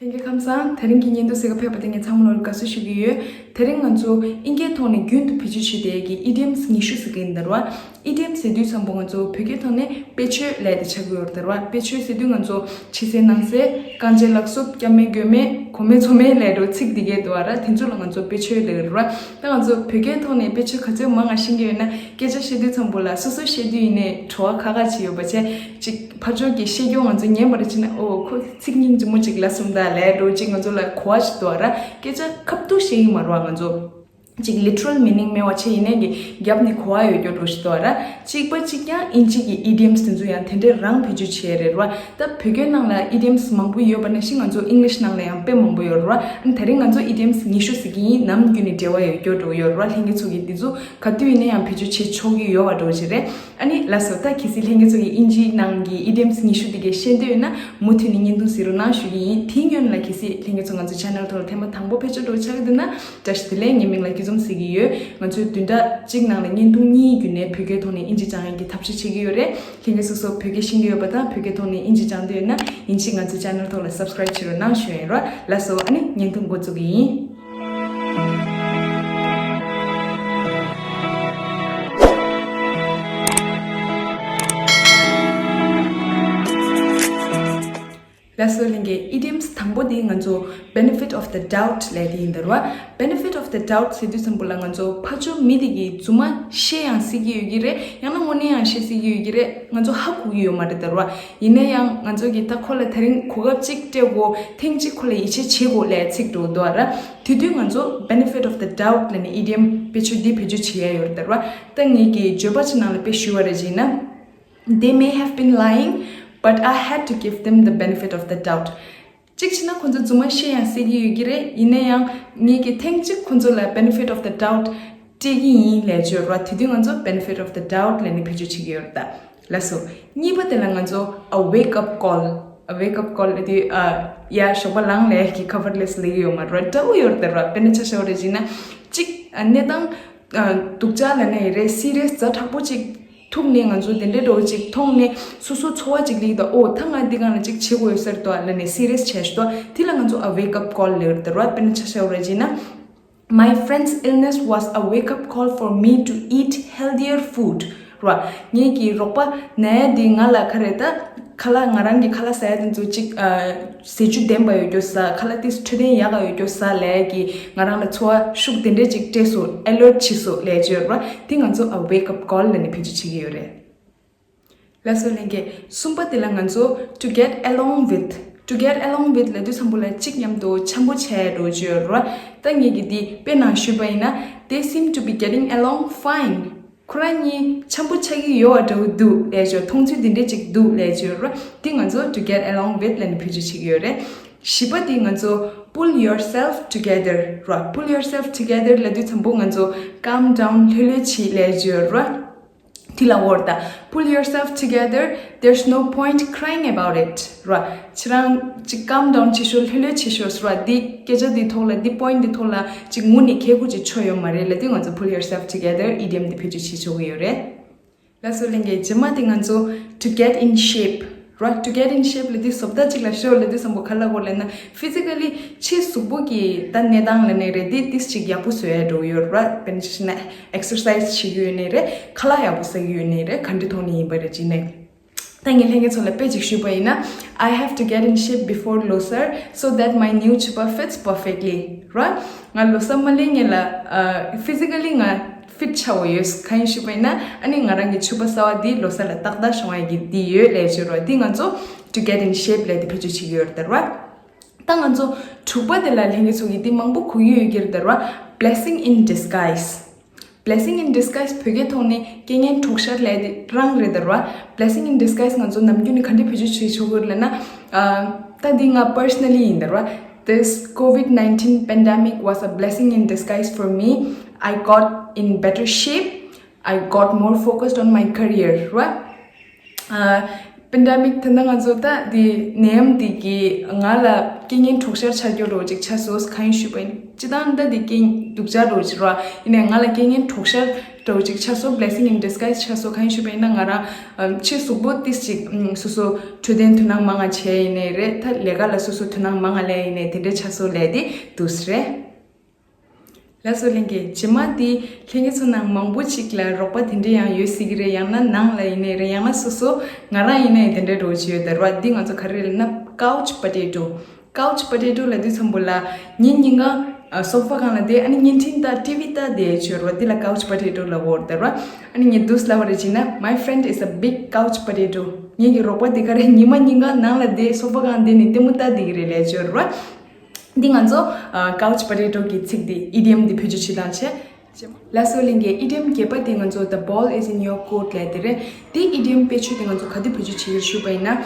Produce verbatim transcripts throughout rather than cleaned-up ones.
ལྷན་རྒྱས་ཁམས་བཟང་། དེ་རིང་གི་བརྙན་ཐུང་གཟིགས་ག་ཕེབས་པ་དེ་ངས་ཚང་མ་ལོར་དགའ་བསུ་ཞུ་གི་ཡོད། དེ་རིང་ང་ཚོ་ཨིན་སྐད་ཐོག་ནས་རྒྱུན་དུ་བེད་སྤྱོད་བྱེད་བསྡད་ཀྱི་ཨི་ཌི་ཡམ་ཉི་ཤུ་ཟེར་གྱི་ཡིན་ད་ར། ཨི་ཌི་ཡམ་ཟེར་དུས་ཙམ་པོ་ང་ཚོ་བོད་སྐད་ཐོག་ནས་དཔེ་བརྗོད་ལབ་དེ་ཆགས་ཀྱི་ཡོད་རེད་ད་ར། དཔེ་བརྗོད་ཟེར་དུས་ང་ཚོ་ཕྱི་གསལ་ནང་གསལ། རྐང་རྗེས་ལག་སུབ། སྐྱ་མེད་མགོ་མེད། གོ་མེད་ཚོ་མེད་ལབ་འགྲོ་ཚིག་འདི་གས་འདུག་ཨ་ར། དེ་ཚོ་ལ་ང་ཚོ་དཔེ་བརྗོད་ལབ་ཀྱི་རེད་ར། ད་ང་ཚོ་བོད་སྐད་ཐོག་ནས་དཔེ་བརྗོད་ག་ཚོད་མང་ང་ཤེས་ཀྱི་ཡོད་ན། སྐད་ཆ་བཤད་དུས་ཙམ་པོ་ལ་སོ་སོ་བཤད་དུས་ཡིན་ནའི་བྲོ་བ་ཁ་ཁ་བྱེད་ཡོད་པ་བྱས། ཅིག་ཕར་ཕྱོགས་ཀྱི་བཤད་རྒྱུ་ང་ཚོ་ཉན་པ་རེད་བྱས་ན། ཨོ་ཁོ་ཚིག་སྙིང་རྗེ་མོ་ཅིག་ལབ་སོང་ད་ལབ་འགྲོ། ཅིག་ང་ཚོ་ལ་གོ་བ་ཞིག་འདུག་ཨ་ར། སྐད་ཆ་ཁ་ཐུག་བཤད་ཀྱི་མ་རེད་བ། ང་ཚོ་ཅིག་ལི་ཊི་རལ་མི་ནིང་མེད་པ་བྱས་ཡིན་ནའི་གི་རྒྱབ་ནས་གོ་བ་ཡོད་རྒྱུ་འདྲ་ཞིག་འདུག་ཨ་ར། གཅིག་པ་གཅིག་རྐྱང་ཨིན་ཇི་གི་ཨི་ཌི་ཡམ་དེ་ཚོ་ཡང་དེ་འདྲས་རང་བེད་སྤྱོད་བྱས་རེད་བ། ད་བོད་སྐད་ནང་ལ་ཨི་ཌི་ཡམ་མང་པོ་ཡོད་པ་ནང་བཞིན་ང་ཚོ་ཨིང་ལིཤ་ནང་ལ་ཡང་དཔེ་མང་པོ་ཡོད་རེད་བ། ཨ་ནི་དེ་རིང་ང་ཚོ་ཨི་ཌི་ཡམ་ཉི་ཤུ་ཟེར་གྱི་ཡིན། ནམ་རྒྱུན་ནས་འབྲེལ་བ་ཡོད་རྒྱུ་འདྲ་པོ་ཡོད་རེད་བ། ལྷན་རྒྱས་ཚོ་གིས་འདི་ཚོ་ག་དུས་ཡིན་ན་ཡང་བེད་སྤྱོད་བྱེད་ཆོག་གི་ཡོད་པ་འདྲ་པོ་ཅིག་རེད། ཨ་ནི་ལགས་སོ། ད་གལ་སྲིད་ལྷན་རྒྱས་ཚོ་གིས་ཨིན་ཇིའི་ནང་གི་ཨི་ཌི་ཡམ་ཉི་ཤུ་དེ་གས་ཤེས་འདོད་ཡོད་ན་མུ་མཐུད་ནས་བརྙན་ཐུང་གཟིགས་རོགས་གནང་ཞུ་གི་ཡིན། དེའི་སྔོན་ལ་གལ་སྲིད་ལྷན་རྒྱས་ཚོ་ང་ཚོའི་ཆེ་ནལ་ཐོག་ལ་ཐེངས་མ་དང་པོ་ཕེབས་བྱུང་འདྲ་པོ་ཆགས་ཀྱི་འདུག་ན། བཀྲ་ཤིས་བདེ་ལེགས། ངའི་མིང་ལ་སྐྱིད་འཛོམས་ཟེར་གྱི་ཡོད། ང་ཚོས་བདུན་ཕྲག་གཅིག་ནང་ལ་བརྙན་ཐུང་གཉིས་བརྒྱུད་ནས་བོད་སྐད་ཐོག་ནས་ཨིན་ཇི་སྦྱང་ཡག་གི་ཐབས་ཤེས་བྱེད་ཀྱི་ཡོད་རེད། ལྷན་རྒྱས་སོ་སོ་བོད་སྐད་ཤེས་ཀྱི་ཡོད་པ་དང་བོད་སྐད་ཐོག་ནས་ཨིན་ཇི་སྦྱང་འདོད་ཡོད་ན་ཡིན་གཅིག་ང་ཚོའི་ཆེ་ནལ་ཐོག་ལ་སབ་སི་ཀ་རེབ་བྱེད་རོགས་གནང་ཞུ་ཡིན་རོགས། ལགས་སོ། ཨ་ནི་བརྙན་ཐུང་འགོ་འཛུགས་ཀྱི་ཡིན། ལགས་སོ། ལྷན་རྒྱས། ཨི་ཌི་ཡམ་དང་པོ་དེ་ང་ཚོ་benefit of the doubt ལབ་དེ་ཡིན་ད་ར་བ། Benefit of the doubt ཟེར་དུས་ཙམ་པོ་ལ་ང་ཚོ་ཕར་ཕྱོགས་མི་དེ་གིས་རྫུན་མ་བཤད་ཡང་སྲིད་ཀྱི་ཡོད་ཀྱི་རེད། ཡང་ན་དངོས་གནས་ཡང་བཤད་སྲིད་ཀྱི་ཡོད་ཀྱི་རེད། ང་ཚོ་ཧ་གོ་གི་ཡོད་མ་རེད་ད་ར་བ། ཡིན་ན་ཡང་ང་ཚོ་གིས་ད་ཁོ་ལ་དེ་རིང་གོ་སྐབས་གཅིག་སྤྲད་དགོས། ཐེངས་གཅིག་ཁོ་ལ་ཡིད་ཆེས་བྱེད་དགོས་ལབ་ཚིག་འགྲོ་འདུག་ཨ་ར། དེ་དུས་ང་ཚོ་benefit of the doubt ལབ་ནས་ཨི་ཌི་ཡམ་དཔེ་བརྗོད་འདི་བེད་སྤྱོད་བྱེད་ཡ་ཡོད་རེད་ད་ར་བ། ད་ངེད་ཀྱིས་བརྗོད་པ་ཅིག་ནང་ལ་དཔེ་ཞུ་བ་རེད་བྱས་ན། They may have been lying, but I had to give them the benefit of the doubt. གཅིག་བྱས་ན་ཁོ་ཚོ་རྫུན་མ་བཤད་ཡང་སྲིད་ཀྱི་ཡོད་ཀྱི་རེད། ཡིན་ན་ཡང་ངེད་ཀྱིས་ཐེངས་གཅིག་ཁོ་ཚོ་ལ་benefit of the doubt སྤྲད་ཀྱི་ཡིན་ལབ་བརྗོད་ར། དེ་དུས་ང་ཚོ་benefit of the doubt ལབ་ནས་བེད་སྤྱོད་བྱེད་ཀྱི་ཡོད་རེད་ད། ལགས་སོ། གཉིས་པ་དེ་ལ་ང་ཚོ་a wake up call, a wake up call ལབ་དུས་ཨ་ཡ་ཞོགས་པ་ལངས་ལབ་ཀྱི་ཁ་པར་སླེབས་ལབ་ཀྱི་ཡོད་མ་རེད། འདྲ་པོ་ཡོད་རེད་ད་ར། དཔེར་ན་ཆ་བཞག་པ་རེད་བྱས་ན་གཅིག་ཨ་གནས་སྟངས་ཨ་སྡུག་ཅག་ལབ་ན་ཡི་རེད། སི་རི་ཡས་ཛ་དྲག་པོ་ཅིག་ཐུག་ནས་ང་ཚོ་དེ་འདྲའི་འགྲོ་ཅིག་མཐོང་ནས་སོ་སོ་ཚོར་བ་ཅིག་སླེབས་ཀྱི་འདུག་ཨོ་ད་ང་འདི་སྒང་ལ་ཅིག་བྱེད་དགོས་ཡོད་ས་རེད་དོ་ལབ་ནས་སི་རི་ཡས་བྱས་ཤི་དོ། དེ་ལ་ང་ཚོ་a wake up call ལབ་ཀྱི་རེད་ད་ར། དཔེར་ན་ཆ་བཞག་པ་རེད་བྱས་ན། My friend's illness was a wake up call for me to eat healthier food ར། ངེད་ཀྱི་རོགས་པ་ན་ཡ་དེ་ང་ལ་ག་རེ་ད་ཁ་ལག་ང་རང་གི་ཁ་ལག་ཟ་ཡ་དེ་ཚོ་ཅིག་ཨ་ཟས་བཅུད་ལྡན་པ་ཡོད་རྒྱུ་ཟ། ཁ་ལག་དེ་འཕྲོད་བསྟེན་ཡག་ག་ཡོད་རྒྱུ་ཟ་ལབ་ཀྱི་ང་རང་ལ་ཚོར་བ་ཤུགས་དེ་འདྲས་ཅིག་སྤྲད་སོང་། ཨེ་ལར་ཊི་བྱས་སོང་ལབ་ཀྱི་ཡོད་ར། དེ་ང་ཚོ་a wake up call ལབ་ནས་བེད་སྤྱོད་བྱེད་ཀྱི་ཡོད་རེད། ལགས་སོ་ལྷན་རྒྱས། གསུམ་པ་དེ་ལ་ང་ཚོ་to get along with, to get along with ལབ་དུས་ཙམ་པོ་ལ་གཅིག་མཉམ་དུ་འཆམ་པོ་བྱས་འགྲོ་རྒྱུ་ཡོད་རེད་བ། ད་ངེད་ཀྱིས་འདི་དཔེ་ནང་ཞུས་པ་ཡིན་ན། They seem to be getting along fine. ཁོ་རང་གཉིས་འཆམ་པོ་ཆགས་ཀྱི་ཡོད་པ་འདྲ་པོ་འདུག་ལབ་ཀྱི་ཡོད། མཐོང་ཚུལ་འདི་འདྲས་ཅིག་འདུག་ལབ་ཀྱི་ཡོད་རེད་བ། འདི་ང་ཚོ་to get along with ལབ་ནས་བེད་སྤྱོད་བྱེད་ཀྱི་ཡོད་རེད། བཞི་པ་འདི་ང་ཚོ་pull yourself together ར། Pull yourself together ལབ་དུས་ཙམ་པོ་ང་ཚོ་calm down ལྷོད་ལྷོད་བྱེད་ལབ་ཀྱི་ཡོད་རེད་བ། དེ་ལ་འོར་ད། Pull yourself together, there's no point crying about it ར། ཁྱེད་རང་ཅིག་calm down བྱེད་ཤོག་ལྷོད་ལྷོད་བྱེད་ཤོག་ཟེར་བ། འདི་སྐད་ཆ་འདི་ཐོག་ལ་འདི་point འདི་ཐོག་ལ་ཅིག་ངུ་ནས་གད་ཁུག་ཅིག་ཆོ་ཡོད་མ་རེད་ལབ་དུས་ང་ཚོ་pull yourself together ཨི་ཌི་ཡམ་འདི་བེད་སྤྱོད་བྱེད་ཆོག་གི་ཡོད་རེད། ལགས་སོ་ལྷན་རྒྱས། རྗེས་མ་དེ་ང་ཚོ་to get in shape ར། To get in shape ལབ་དུས་བཟོ་ལྟ་ཅིག་ལ་ཤོག་ལབ་དུས་ཙམ་པོ་ག་ལ་གོ་ལབ་ན། Physically ཕྱི་གཟུགས་པོ་གི་ད་གནས་སྟངས་ལབ་ནའི་རེད། དེ་ཏིས་ཅིག་ཡག་པོ་བཟོ་ཡ་འགྲོ་ཡོད་ར། དཔེར་ན་ཆ་བཞག་ན་exercise བྱེད་ཀྱི་ཡོད་ནའི་རེད། ཁ་ལག་ཡག་པོ་ཟ་གི་ཡོད་ནའི་རེད། ག་འདྲའི་ཐོག་ནས་ཡིན་པ་རེད་ཅེ་ནས། ད་ངས་ལྷན་རྒྱས་ཚོ་ལ་དཔེ་ཅིག་ཞུས་པ་ཡིན་ན། I have to get in shape before ལོ་གསར so that my new ཕྱུ་པ fits perfectly ར། ང་ལོ་གསར་མ་སླེབས་སྔོན་ལ་ཨ་physically ང་fit ཆགས་འོ་ཡོད། གང་ཡིན་ཞུས་པ་ཡིན་ན། ཨ་ནི་ང་རང་གི་ཕྱུ་པ་གསར་པ་འདི་ལོ་གསར་ལ་ཏག་ཏག་ཤོང་ཡ་གི་འདི་ཡོད་ལབ་ཀྱི་ཡོད་ར། འདི་ང་ཚོ་to get in shape ལབ་དེ་བེད་སྤྱོད་བྱེད་ཀྱི་ཡོད་རེད་ད་ར། ད་ང་ཚོ་དྲུག་པ་དེ་ལ་ལྷན་རྒྱས་ཚོ་གིས་འདི་མང་པོ་གོ་གི་ཡོད་ཀྱི་རེད་ད་ར། Blessing in disguise. Blessing in disguise བོད་སྐད་ཐོག་ནས་རྐྱེན་ངན་གྲོགས་ཤར་ལབ་དེ་རང་རེད་ད་ར། Blessing in disguise ང་ཚོ་ནམ་རྒྱུན་ནས་ག་འདྲ་བེད་སྤྱོད་བྱེད་ཆོག་གི་རེད་ལབ་ན། ཨ་ད་འདི་ང་personally ཡིན་ད་ར། This COVID nineteen pandemic was a blessing in disguise for me. I got in better shape. I got more focused on my career ར། ཨ་pandemic ད་ལྟ་ང་ཚོ་ད་འདི་ནད་ཡམས་འདི་གིས་ང་ལ་རྐྱེན་ངན་གྲོགས་ཤར་ཆགས་རྒྱུ་འདྲ་པོ་ཅིག་ཆགས་སོང་། གང་ཡིན་ཞུས་པ་ཡིན། སྤྱིར་བཏང་ད་འདི་རྐྱེན་སྡུག་ཅག་འདྲ་པོ་ཅིག་ར། ཡིན་ནའི་ང་ལ་རྐྱེན་ངན་གྲོགས་ཤར་ འདྲ་བོ་ཅིག་ཆགས་སོང་། Blessing in disguise ཆགས་སོང་། གང་ཡིན་ཞུས་པ་ཡིན་ན། ང་རང་ཨམ་ཕྱི་གཟུགས་པོ་ཏིས་ཅིག་ཨམ་སོ་སོ་འཕྲོད་བསྟེན་དོ་སྣང་མང་ང་བྱས་ཡིན་ནའི་རེད། ད་ལས་ཀ་ལ་སོ་སོ་དོ་སྣང་མང་ང་ལས་ཡིན་ནའི་དེ་འདྲའི་ཆགས་སོང་ལས་དེ་དུས་རེད། ལགས་སོ་ལྷན་རྒྱས། རྗེས་མ་དེ་ལྷན་རྒྱས་ཚོ་ནང་མང་པོ་ཅིག་ལ་རོགས་པ་དེ་འདྲ་ཡང་ཡོད་སྲིད་ཀྱི་རེད། ཡང་ན་ནང་ལ་ཡིན་ནའི་རེད། ཡང་ན་སོ་སོ་ང་རང་ཡིན་ནའི་དེ་འདྲ་འདྲ་བོ་ཅིག་ཡོད་དེ་རེད་བ། འདི་ང་ཚོ་ག་རེ་ལབ་ན་couch potato། Couch potato ལབ་དུས་ཙམ་པོ་ལ་ཉིན་ཉིན་གང་སོ་ཕ་སྒང་ལ་བསྡད། ཨ་ནི་བརྙན་འཕྲིན་ལྟ་ཊི་ཝི་ལྟ་བསྡད་ཡོད་རེད་བ། འདི་ལ་couch potato ལབ་ཀྱི་ཡོད་རེད་བ། ཨ་ནི་ངས་འདུག་སེ་ལབ་པ་རེད་བྱས་ན། My friend is a big couch potato. ངེད་ཀྱི་རོགས་པ་དེ་ག་རེ་ཉི་མ་ཉིན་གང་ནང་ལ་བསྡད་སོ་ཕ་སྒང་བསྡད་ནས་ལྟད་མོ་ལྟ་བསྡད་ཀྱི་རེད་ལབ་ཀྱི་ཡོད་རེད་བ། འདི་ང་ཚོ་ཨ་couch potato གི་ཚིག་འདི་ཨི་ཌི་ཡམ་འདི་བེད་སྤྱོད་བྱེད་སྟངས་བྱས། ལགས་སོ་ལྷན་རྒྱས། ཨི་ཌི་ཡམ་བརྒྱད་པ་དེ་ང་ཚོ་The ball is in your court ལབ་དེ་རེད། འདི་ཨི་ཌི་ཡམ་བེད་སྤྱོད་དེ་ང་ཚོ་ག་དུས་བེད་སྤྱོད་བྱེད་ཀྱི་རེད་ཞུས་པ་ཡིན་ན།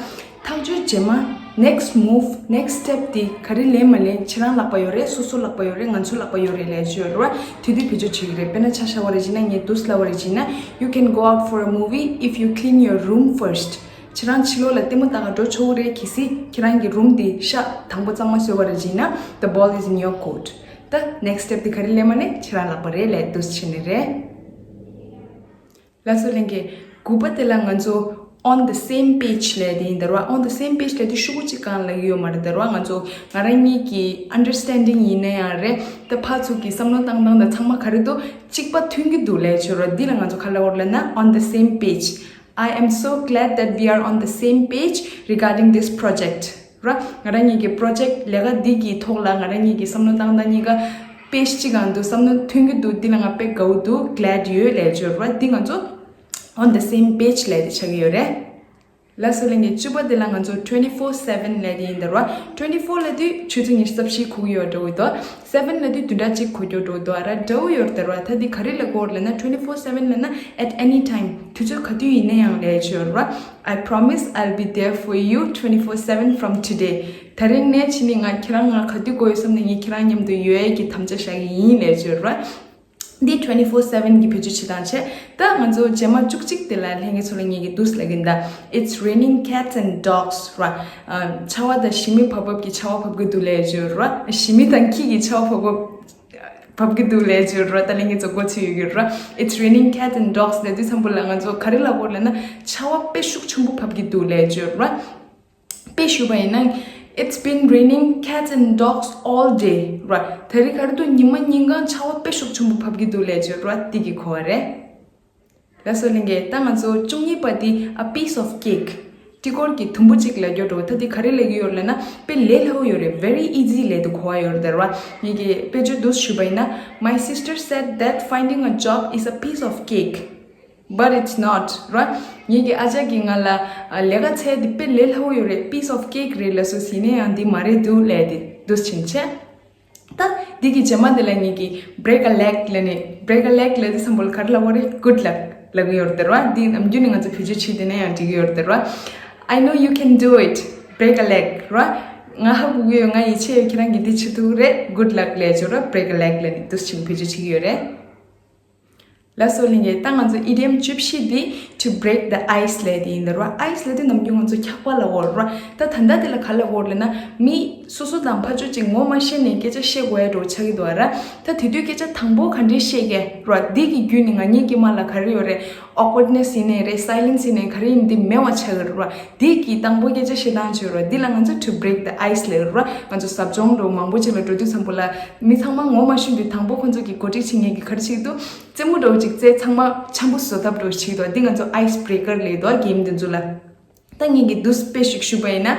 ཐག་གཅོད་རྗེས་མ་next move, next step དེ་ག་རེ་ལེན་མ་ལེན་ཁྱེད་རང་ལག་པ་ཡོད་རེད། སོ་སོ་ལག་པ་ཡོད་རེད། ང་ཚོ་ལག་པ་ཡོད་རེད་ལབ་ཀྱི་ཡོད་རེད་བ། དེ་དུས་བེད་སྤྱོད་བྱེད་ཀྱི་རེད། དཔེར་ན་ཆ་བཞག་པ་རེད་བྱས་ན། ངས་འདུག་སེ་ལབ་པ་རེད་བྱས་ན། You can go out for a movie if you clean your room first. ཁྱེད་རང་ཕྱི་ལོགས་ལ་ལྟད་མོ་ལྟ་ག་འགྲོ་ཆོག་གི་རེད། གལ་སྲིད་ཁྱེད་རང་གི་རུམ་དེ་ཤ་དང་པོ་གཙང་མ་བཟོས་པ་རེད་བྱས་ན། The ball is in your court. ད་next step དེ་ག་རེ་ལེན་མ་ལེན་ཁྱེད་རང་ལག་པ་རེད་ལབ་འདུག་སེ་བྱས་ནས་རེད། ལགས་སོ་ལྷན་རྒྱས། དགུ་པ་དེ་ལ་ང་ཚོ་on the same page ལབ་དེ་ཡིན་དེ་རེད་བ། On the same page ལབ་དེ་ཤོག་གུ་གཅིག་སྒང་ལ་ཡོད་མ་རེད་དེ་རེད་བ། ང་ཚོ་ང་རང་གཉིས་ཀྱི་understanding ཡིན་ན་ཡང་རེད། ད་ཕར་ཚུར་གྱི་བསམ་བློ་བཏང་སྟངས་དང་ཚང་མ་ག་རེ་འདུག་གཅིག་པ་མཐུན་གྱི་འདུག་ལབ་ཀྱི་ཡོད་རེད་བ། འདི་ལ་ང་ཚོ་ག་རེ་ལབ་དགོས་རེད་ལབ་ན། On the same page. I am so glad that we are on the same page regarding this project ར། ང་རང་གཉིས་ཀྱི་project ལས་ཀ་འདི་གི་ཐོག་ལ་ང་རང་གཉིས་ཀྱི་བསམ་བློ་བཏང་སྟངས་གཉིས་ཀ་page གཅིག་སྒང་དུ་བསམ་བློ་མཐུན་གྱི་འདུག་འདི་ལ་ང་དཔེ་དགའ་བོ་འདུག glad ཡོད་ལབ་ཀྱི་ཡོད་རེད་བ། འདི་ང་ཚོ་on the same page ལབ་དེ་ཆགས་ཀྱི་ཡོད་རེད། ལགས་སོ་ལྷན་རྒྱས། བཅུ་པ་དེ་ལ་ང་ཚོ་twenty four seven ལབ་དེ་ཡིན་དེ་རེད་བ། twenty four ལབ་དུས་ཆུ་ཚོད་ཉི་ཤུ་རྩ་བཞི་གོ་གི་ཡོད་འདྲ་བོ་འདུག seven ལབ་དུས་བདུན་ཕྲག་གཅིག་གོ་རྒྱུ་འདྲ་བོ་འདུག་ཨ་ར། འདྲ་བོ་ཡོད་དེ་རེད་བ། ད་འདི་ག་རེ་ལབ་དགོས་ལབ་ན། twenty four seven ལབ་ན་at any time དུས་ཚོད་ག་དུས་ཡིན་ན་ཡང་ལབ་ཀྱི་ཡོད་རེད་བ། I promise I'll be there for you twenty four seven from today. ད་རིང་ནས་ཕྱིན་ནས་ང་ཁྱེད་རང་ང་ག་དུས་དགོས་ཡོད་བསམ་ནས་ངས་ཁྱེད་རང་མཉམ་དུ་ཡོད་ཡས་ཀྱི་དམ་བཅའ་བཞག་གི་ཡིན་ལབ་ཀྱི་ཡོད་རེད་བ། འདི་twenty four seven གི་བེད་སྤྱོད་བྱེད་སྟངས་བྱས། ད་ང་ཚོ་རྗེས་མ་བཅུ་གཅིག་དེ་ལ་ལྷན་རྒྱས་ཚོ་ལ་ངེད་ཀྱིས་འདུག་སེ་ལབ་ཀྱི་ཡིན་ད། It's raining cats and dogs ར། ཨ་ཆར་པ་དང་ཞི་མི་བབ་བབ་ཀྱི་ཆར་པ་བབ་ཀྱི་འདུག་ལབ་ཀྱི་ཡོད་རེད་བ། ཞི་མི་དང་ཁྱི་གི་ཆར་པ་བབ་བབ་བབ་ཀྱི་འདུག་ལབ་ཀྱི་ཡོད་རེད་བ། ད་ལྷན་རྒྱས་ཚོ་མགོ་ཚོས་ཡོད་ཀྱི་རེད་བ། It's raining cats and dogs ལབ་དུས་ཙམ་པོ་ལ་ང་ཚོ་ག་རེ་ལབ་དགོས་ལབ་ན། ཆར་པ་དཔེ་ཤུགས་ཆེན་པོ་བབ་ཀྱི་འདུག་ལབ་ཀྱི་ཡོད་རེད་བ། དཔེ་ཞུས་པ་ཡིན་ན། It's been raining cats and dogs all day ར། ད་རེས་ག་རེ་འདུག་ཉི་མ་ཉིན་གང་ཆར་པ་དཔེ་ཤུགས་ཆེན་པོ་བབ་ཀྱི་འདུག་ལབ་ཀྱི་ཡོད་རེད་བ། འདི་གི་གོ་བ་རེད། ལགས་སོ་ལྷན་རྒྱས། ད་ང་ཚོ་བཅུ་གཉིས་པ་འདི་a piece of cake སྤྲི་གོར་གྱི་དུམ་བུ་གཅིག་ལབ་ཀྱི་ཡོད་འདྲ་བོ། ད་འདི་ག་རེ་ལབ་ཀྱི་ཡོད་ལབ་ན། དཔེ་ལས་སླ་བོ་ཡོད་རེད། very easy ལབ་དེ་གོ་བ་ཡོད་རེད་དེ་རེད་བ། ངེད་ཀྱིས་དཔེ་བརྗོད་འདུག་སེ་ཞུས་པ་ཡིན་ན། My sister said that finding a job is a piece of cake. But it's not ར། ངེད་ཀྱི་ཨ་ཅག་གིས་ང་ལ་ཨ་ལས་ཀ་འཚོལ་དེ་དཔེ་ལས་སླ་བོ་ཡོད་རེད། piece of cake རེད་ལབ་སོང་། ཡིན་ན་ཡང་འདི་མ་རེད་འདུག་ལབ་དེ་འདུག་སེ་བྱས་ནས་བྱས། ད་འདི་གི་རྗེས་མ་དེ་ལ་ངེད་ཀྱིས་break a leg ལབ་ནས། break a leg ལབ་དུས་ཙམ་པོ་ལ་ག་རེ་ལབ་དགོས་རེད། good luck ལབ་ཀྱི་ཡོད་རེད་དེ་རེད་བ། འདི་ནམ་རྒྱུན་ནས་ང་ཚོ་བེད་སྤྱོད་བྱེད་བསྡད་ན་ཡང་འགྲིག་གི་ཡོད་རེད་དེ་རེད་བ། I know you can do it. Break a leg ར། ང་ཧ་གོ་གི་ཡོད། ང་ཡིད་ཆེས་ཡོད། ཁྱེད་རང་གིས་འདི་བྱེད་ཐུབ་ཀྱི་རེད། good luck ལབ་ཀྱི་ཡོད་རེད་བ། break a leg ལབ་ནས་འདུག་སེ་བེད་སྤྱོད་བྱེད་ཀྱི་ཡོད་རེད། ལགས་སོ་ལྷན་རྒྱས། ད་ང་ཚོ་ཨི་ཌི་ཡམ་བཅུ་བཞི་འདི་to break the ice ལབ་དེ་ཡིན་དེ་རེད་བ། ice ལབ་དེ་ནམ་རྒྱུན་ང་ཚོ་འཁྱག་པ་ལབ་ཀྱི་ཡོད་རེད་བ། ད་ད་ལྟ་དེ་ལ་ག་རེ་ལབ་ཀྱི་ཡོད་རེད་ལབ་ན། མི་སོ་སོ་དང་ཕར་ཕྱོགས་གཅིག་ངོ་མ་ཤེས་ནས་སྐད་ཆ་བཤད་དགོས་ཡ་འདྲ་བོ་ཆགས་ཀྱི་འདུག་ཨ་ར། ད་དེ་དུས་སྐད་ཆ་དང་པོ་ག་འདྲས་བཤད་ཀྱི་རེད་བ། འདི་གི་བརྒྱུད་ནས་ང་གཉིས་ཀྱི་དམག་ལ་ག་རེ་ཡོད་རེད། awkwardness ཡིན་ནའི་རེད། silence ཡིན་ནའི་ག་རེ་ཡིན་འདི་མེད་པ་ཆགས་ཀྱི་རེད་བ། འདི་གི་དང་པོ་སྐད་ཆ་བཤད་སྟངས་བྱས་རེད་བ། འདི་ལ་ང་ཚོ་to break the ice ལབ་ཀྱི་རེད་བ། ང་ཚོ་ཟབ་སྦྱོང་འདྲ་བོ་མང་པོ་ཅིག་ལ་འགྲོ་དུས་ཙམ་པོ་ལ་མི་ཚང་མ་ངོ་མ་ཤེས་དུས་དང་པོ་ཁོ་ཚོ་གི་གོ་སྒྲིག་བྱེད་མཁན་གྱི་ག་རེ་བྱེད་ཀྱི་འདུག་རྩེད་མོ་འདྲ་བོ་ཅིག་རྩེད། ཚང་མ་འཆམ་པོ་བཟོ་ཐབས་འདྲ་བོ་བྱེད་ཀྱི་འདུག་འདི་ང་ཚོ་ice breaker ལབ་ཀྱི་འདུག game འདི་ཚོ་ལ། ད་ངེད་ཀྱིས་འདུག་སེ་དཔེ་ཞིག་ཞུས་པ་ཡིན་ན།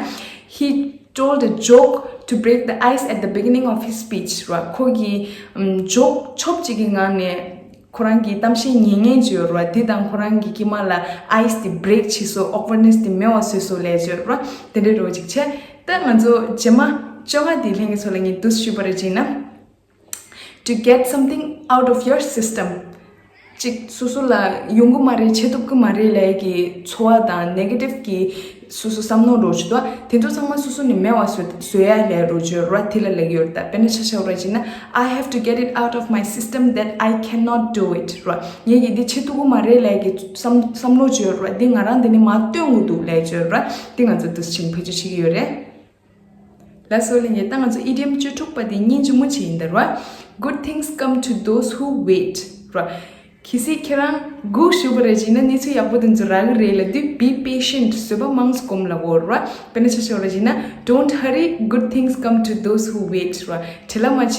He told a joke to break the ice at the beginning of his speech ར། ཁོ་གིས་ཨམ་joke ཆོབ་ཅིག་གི་ངང་ནས་ཁོ་རང་གི་གཏམ་བཤད་ཉན་མཁན་ཅིག་ཡོད་ར། འདི་དང་ཁོ་རང་གི་དཀྱིལ་མ་ལ་ice དེ་break བྱས་སོང་། awkwardness དེ་མེད་པ་བཟོས་སོང་ལབ་ཅིག་ཡོད་ར། དེ་འདྲའི་འདྲ་བོ་ཅིག་བྱས། ད་ང་ཚོ་རྗེས་མ་བཅོ་ལྔ་དེ་ལྷན་རྒྱས་ཚོ་ལ་ངས་འདུག་སེ་ཞུས་པ་རེད་བྱས་ན། To get something out of your system. གཅིག་སོ་སོ་ལ་ཡོང་གི་མ་རེད། བྱེད་ཐུབ་ཀྱི་མ་རེད་ལབ་ཀྱི་ཚོར་བ་དང་negative གི་སོ་སོ་བསམ་མནོ་འདྲ་བོ་ཅིག་འདུག་དེ་ཚོ་ཚང་མ་སོ་སོ་ནས་མེད་པ་བཟོ་བཟོ་ཡ་ལབ་འདྲ་བོ་ཅིག་ཡོད་ར། དེ་ལ་ལབ་ཀྱི་ཡོད་རེད་ད། དཔེར་ན་ཆ་བཞག་པ་རེད་བྱས་ན། I have to get it out of my system that I cannot do it ར། ངས་ཀྱིས་འདི་བྱེད་ཐུབ་ཀྱི་མ་རེད་ལབ་ཀྱི་བསམ་བསམ་བློ་ཅིག་ཡོད་ར། འདི་ང་རང་འདི་ནས་མར་བཏོན་དགོས་འདུག་ལབ་ཀྱི་ཡོད་ར། འདི་ང་ཚོ་འདུག་སེ་བེད་སྤྱོད་བྱེད་ཀྱི་ཡོད་རེད། ལགས་སོ་ལྷན་རྒྱས། ད་ང་ཚོ་ཨི་ཌི་ཡམ་བཅུ་དྲུག་པ་དེ་སྙིང་རྗེ་མོ་ཅིག་ཡིན་ད་ར། Good things come to those who wait ར། གལ་སྲིད་ཁྱེད་རང་སྒུག་བཞུགས་པ་རེད་ཅེ་ན་གནས་ཚུལ་ཡག་པོ་དེ་ཚོ་རག་གི་རེད་ལབ་དུས། Be patient. བཟོད་པ་མང་ཙམ་སྒོམ་ལབ་དགོས་རེད་བ། དཔེར་ན་ཆ་བཞག་པ་རེད་ཅེ་ན། Don't hurry, good things come to those who wait. རེད་བ། བྲེལ་བ་མ་བྱེད།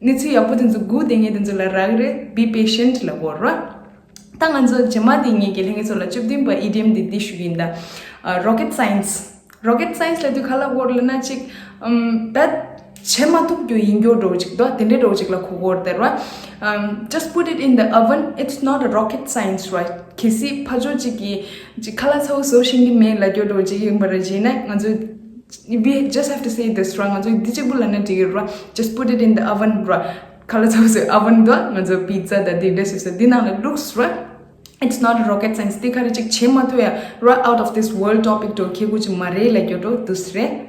གནས་ཚུལ་ཡག་པོ་དེ་ཚོ་སྒུག་བསྡད་མཁན་དེ་ཚོ་ལ་རག་གི་རེད། Be patient ལབ་དགོས་རེད་བ། ད་ང་ཚོ་རྗེས་མ་དེ་ངེད་ཀྱི་ལྷན་རྒྱས་ཚོ་ལ་བཅུ་བདུན་པ་ཨི་ཌི་ཡམ་དེ་འདི་ཞུ་གི་ཡིན་ད། Rocket science. Rocket science ལབ་དུས་ག་ལབ་དགོས་རེད་ལབ་ན་ཅིག་ཨམ། ད་བྱེད་མ་ཐུབ་རྒྱུ་ཡིན་རྒྱུ་འདྲ་བོ་ཅིག་འདུག་དེ་འདྲའི་འདྲ་བོ་ཅིག་ལ་གོ་གི་ཡོད་རེད་བ། Um, just put it in the oven. It's not a rocket science, right? གལ་སྲིད་ཕར་ཕྱོགས་ཅིག་གིས་ཅིག་ཁ་ལག་ཚ་བོ་བཟོ་ཤེས་ཀྱི་མེད་ལབ་རྒྱུ་འདྲ་བོ་ཅིག་ཡིན་པ་རེད་ཅེ་ན། ང་ཚོ we just have to say this, right? ང་ཚོ་འདི་གཅིག་པུ་ལབ་ན་འགྲིག་གི་རེད་བ། Just put it in the oven, right? ཁ་ལག་ཚ་བོ་བཟོ་oven འདུག་ང་ཚོ་pizza དང་དེ་འདྲ་བཟོས་ས་འདི་ནང་ལ་བླུགས་རེད་བ། It's not a rocket science. དེ་ག་རེ་ཅིག་བྱེད་མ་ཐུབ་ཡ་རེད་བ། Out of this world topic འདྲ་བོ་ཁྱད་མཚར་ཅིག་མ་རེད་ལབ་རྒྱུ་འདྲ་བོ་འདུག་སེ་རེད།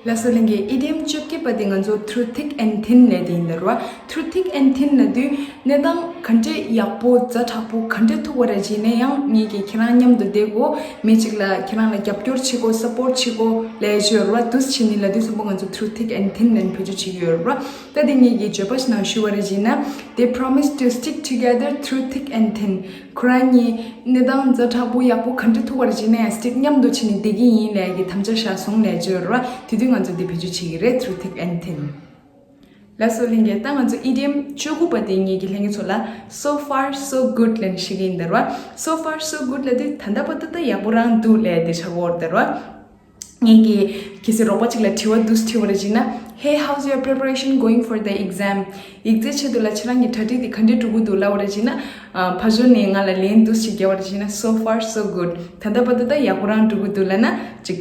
ལགས་སོ་ལྷན་རྒྱས། ཨི་ཌི་ཡམ་བཅོ་བརྒྱད་པ་དེ་ང་ཚོ་through thick and thin ལབ་དེ་ཡིན་ད་རེད་བ། Through thick and thin ལབ་དུས་གནས་སྟངས་ག་འདྲས་ཡག་པོ་ཛ་དྲག་པོ་ག་འདྲས་ཐུག་པ་རེད་ཅེ་ན། ཡང་ངེད་ཀྱིས་ཁྱེད་རང་མཉམ་དུ་བསྡད་དགོས། མི་གཅིག་ལ་ཁྱེད་རང་ལ་རྒྱབ་སྐྱོར་བྱེད་དགོས། Support བྱེད་དགོས་ལབ་ཡ་ཅིག་ཡོད་རེད་བ། འདུག་སེ་བྱས་ནས་ལབ་དུས་ཙམ་པ་ང་ཚོ་through thick and thin ལབ་ནས་བེད་སྤྱོད་བྱེད་ཀྱི་ཡོད་རེད་བ། ད་དེ་ངེད་ཀྱིས་བརྗོད་པ་ཞིག་ནང་ཞུ་བ་རེད་ཅེ་ན། They promise to stick together through thick and thin. ཁོ་རང་གཉིས་གནས་སྟངས་ཛ་དྲག་པོ་ཡག་པོ་ག་འདྲ་ཐུག་པ་རེད་ཅེ་ན་ཡང་སི་ཊིག་མཉམ་དུ་བྱས་ནས་བསྡད་ཀྱི་ཡིན་ལབ་ཀྱི་དམ་བཅའ་བཞག་སོང་ལབ་ཅིག་ཡོད་རེད་བ། དེ་དུས་ང་ཚོ་འདི་བེད་སྤྱོད་བྱེད་ཀྱི་རེད། Through thick and thin. ལགས་སོ་ལྷན་རྒྱས། ད་ང་ཚོ་ཨི་ཌི་ཡམ་བཅུ་དགུ་པ་དེ་ངེད་ཀྱིས་ལྷན་རྒྱས་ཚོ་ལ་so far so good ལབ་ནས་བཤད་ཀྱི་ཡིན་ད་རེད་བ། So far so good ལབ་དུས་ད་ལྟ་བར་དུ་ད་ཡག་པོ་རང་འདུག་ལབ་དེ་ཆགས་ཀྱི་ཡོད་རེད་ད་རེད་བ། ངེད་ཀྱིས་གལ་སྲིད་རོགས་པ་གཅིག་ལ་དྲི་བ་འདུག་སེ་དྲིས་པ་རེད་ཅེ་ན། Hey, how's your preparation going for the exam? ཡིག་ཚད་ཆེད་དུ་ལ་ཁྱེད་རང་གི་གྲ་སྒྲིག་དེ་ག་འདྲས་འགྲོ་གི་འདུག་ལབ་པ་རེད་ཅེ་ན། ཨ། ཕར་ཕྱོགས་ནས་ང་ལ་ལན་འདུག་སེ་བརྒྱབ་པ་རེད་ཅེ་ན། So far so good. ད་ལྟ་བར་དུ་ད་ཡག་པོ་རང་འགྲོ་གི་འདུག་ལབ་ན་ཅིག་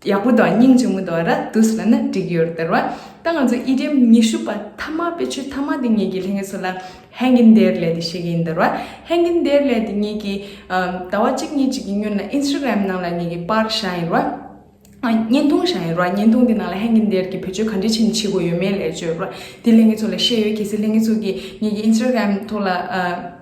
ཡག་པོ་འདུག་སྙིང་རྗེ་མོ་འདུག་ར་འདུག་སེ་ལབ་ན་འགྲིག་གི་ཡོད་རེད་ད་རེད་བ། ད་ང་ཚོ་ཨི་ཌི་ཡམ་ཉི་ཤུ་པ་མཐའ་མ་དཔེ་ཆ་མཐའ་མ་དེ་ངེད་ཀྱིས་ལྷན་རྒྱས་ཚོ་ལ་hang in there ལབ་དེ་བཤད་ཀྱི་ཡིན་ད་རེད་བ། Hang in there ལབ་དེ་ངེད་ཀྱིས་ཨ། ཟླ་བ་གཅིག་གཉིས་ཅིག་གི་སྔོན་ལ་ཨིན་སི་ཊ་གྷ་རམ་ནང་ལ་ངེད་ཀྱིས་པར་བཞག་ཡིན་རེད་བ། ཨ། བརྙན་ཐུང་བཞག་ཡིན་རེད་བ། བརྙན་ཐུང་དེ་ནང་ལ་hang in there གི་བེད་སྤྱོད་ག་འདྲས་བྱས་ནས་བྱེད་དགོས་ཡོད་མེད་ལབ་ཅིག་ཡོད་རེད་བ། དེ་ལྷན་རྒྱས་ཚོ་ལ་བཤད་ཡོད། གལ་སྲིད་ལྷན་རྒྱས་ཚོ་གིས་ངེད་ཀྱི་ཨིན་སི་ཊ་གྷ་རམ་ཐོག་ལ་ཨ།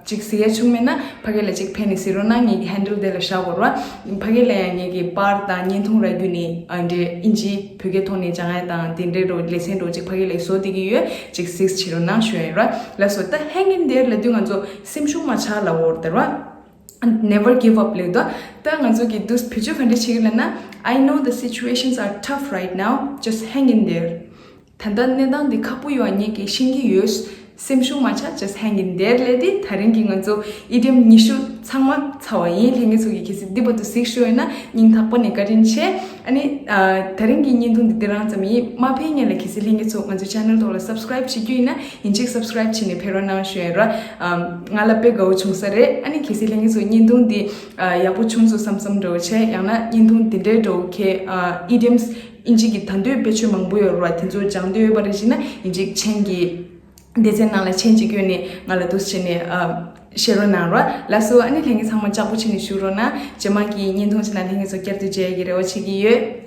ཅིག་གཟིགས་ཡ་བྱུང་མེད་ན་ཕ་གི་ལ་ཅིག་ཕེབས་ནས་གཟིགས་རོགས་གནང་། ངེད་ཀྱི་ཧན་ཌལ་དེ་ལ་བཞག་ཡོད་རེད་བ། ཕ་གི་ལ་ཡང་ངེད་ཀྱི་པར་དང་བརྙན་ཐུང་ར་བརྒྱུད་ནས་ཨ་འདྲས་ཨིན་ཇི་བོད་སྐད་ཐོག་ནས་སྦྱང་ཡ་དང་དེ་འདྲས་འདྲ་བོ་ལེ་ཚན་འདྲ་བོ་ཅིག་ཕ་གི་ལ་བཟོ་བསྡད་ཀྱི་ཡོད། ཅིག་གཟིགས་བྱེད་རོགས་གནང་ཞུ་ཡ་ཡིན་རེད་བ། ལགས་སོ། ད་hang in there ལབ་དུས་ང་ཚོ་སེམས་ཤུགས་མ་ཆག་ལབ་ཡོད་རེད་བ། Never give up ལབ་དུས་ད་ང་ཚོ་གིས་འདུག་སེ་བེད་སྤྱོད་ག་འདྲས་བྱེད་ཀྱི་ལབ་ན། I know the situations are tough right now, just hang in there. ད་ལྟ་གནས་སྟངས་འདི་ཁག་པོ་ཡོད་པ་ངེད་ཀྱིས་ཤེས་ཀྱི་ཡོད། སེམས་ཤུགས་མ་ཆག just hang in there ལབ་དེ་ད་རིང་གི་ང་ཚོ་ཨི་ཌི་ཡམ་ཉི་ཤུ་ཚང་མ་ཚར་བ་ཡིན། ལྷན་རྒྱས་ཚོ་གིས་གལ་སྲིད་འདི་བར་དུ་གཟིགས་བཞག་ཡོད་ན་སྙིང་ཐག་པ་ནས་བཀའ་དྲིན་ཆེ། ཨ་ནི་ཨ། ད་རིང་གི་བརྙན་ཐུང་འདི་འདི་རང་ཙམ་ཡིན། མ་ཕེབས་སྔོན་ལ་གལ་སྲིད་ལྷན་རྒྱས་ཚོ་ང་ཚོའི་ཆེ་ནལ་ཐོག་ལ་སབ་སི་ཀ་རའིབ་བྱེད་རྒྱུ་ཡིན་ན་ཡིན་གཅིག་སབ་སི་ཀ་རའིབ་བྱས་ནས་ཕེབས་རོགས་གནང་ཞུ་ཡ་ཡིན་རེད་བ། ཨམ། ང་ལ་དཔེ་དགའ་བོ་བྱུང་ས་རེད། ཨ་ནི་གལ་སྲིད་ལྷན་རྒྱས་ཚོ་བརྙན་ཐུང་འདི་ཨ། ཡག་པོ་བྱུང་སོང་བསམ་བསམ་འདྲ་བོ་བྱས། ཡང་ན་བརྙན་ཐུང་འདི་འདྲའི་འདྲ་བོ་ཁྱེད་ཨ། ཨི་ཌི་ཡམ་ཨིན་ཇི་གི་ད་དུང་དཔེ་ཆ་མང་པོ་ཡོད་རེད་བ། དེ་ཚོ་སྦྱང་འདོད་ཡོད་པ་རེད་ཅེ་ན་ཡིན་གཅིག་མཆན་གྱི་སྡེ་ཚན་ནང་ལ་མཆན་གཅིག་བསྐྱོན་ནས་ང་ལ་འདུག་སེ་བྱས་ནས་ཨ། བཤད་རོགས་གནང་རོགས། ལགས་སོ། ཨ་ནི་ལྷན་རྒྱས་ཚང་མ་ལྕགས་པོ་བྱས་ནས་བཞུགས་རོགས་གནང་། རྗེས་མ་གི་བརྙན་ཐུང་ཞིག་ནང་ལྷན་རྒྱས་ཚོ་བསྐྱར་དུ་མཇལ་ཡ་གི་རེ་བ་བྱེད་ཀྱི་ཡོད།